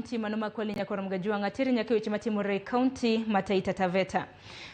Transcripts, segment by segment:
kaunti mano ma Kwale nyakoro Mgajwang' ateri nyaka e weche matimore e kaunti ma Taita Taveta.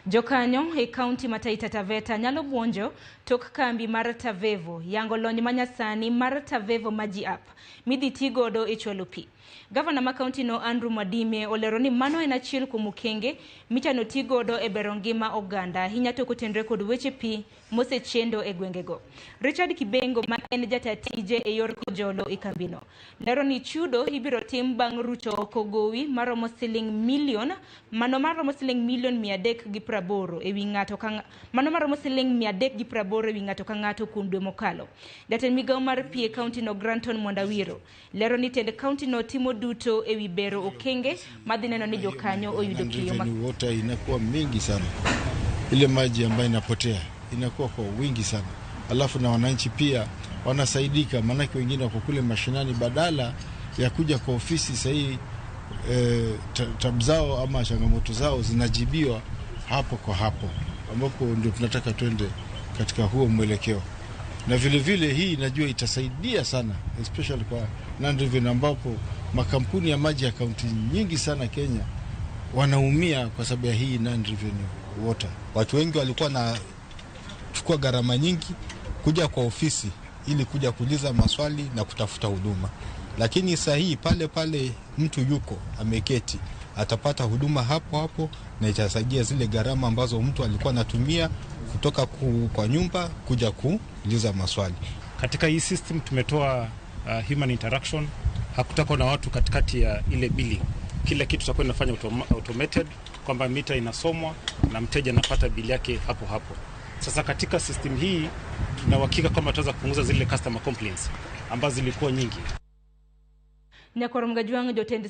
Jokanyo e kaunti ma Taita Taveta nyalo buonjo tok kambi mar Tavevo yango lony manyasani mar Tavevo Maji App midhi ti godo e chwalo pi. Gavana ma kaunti no Andrew Mwadime olero ni mano en achiel kuom okenge michano ti godo e bero ngima oganda ahinya to kotenore kod weche pi mosechendo e gwengego. Richard Kibengo ma en jata tije e yor kojolo e kambino lero ni chudo ibiro tim bang' rucho oko gowi maromo siling milion mano maromo siling milion 380 ewi ng'ato ka mano maromo siling 380 ewi ng'ato ka ng'ato kuom dwe mokalo. Jatend migawo mar pi e kaunti no Granton Mwandawiro lero ni tend kaunti no timo duto ewi bero okenge madhi neno ni jokanyo oyudo pi ma water inakuwa mingi sana, ile maji ambayo inapotea inakuwa kwa wingi sana, alafu na wananchi pia wanasaidika, maanake wengine wako kule mashinani, badala ya kuja kwa ofisi sahii tabu zao ama changamoto zao zinajibiwa hapo kwa hapo, ambapo ndio tunataka twende katika huo mwelekeo. Na vile vile hii najua itasaidia sana especially kwa non-revenue, ambapo makampuni ya maji ya kaunti nyingi sana Kenya wanaumia kwa sababu ya hii non-revenue water. Watu wengi walikuwa na chukua gharama nyingi kuja kwa ofisi ili kuja kuuliza maswali na kutafuta huduma, lakini saa hii pale pale mtu yuko ameketi atapata huduma hapo hapo, na itasaidia zile gharama ambazo mtu alikuwa anatumia kutoka kwa nyumba kuja kuuliza maswali. Katika hii system tumetoa human interaction, hakutakuwa na watu katikati ya ile billing. Kila kitu tutakuwa inafanya automated, kwamba mita inasomwa na mteja anapata bili yake hapo hapo. Sasa katika system hii tuna uhakika kwamba tutaweza kupunguza zile customer complaints ambazo zilikuwa nyingi. Nyakoro Mgajwang' jotend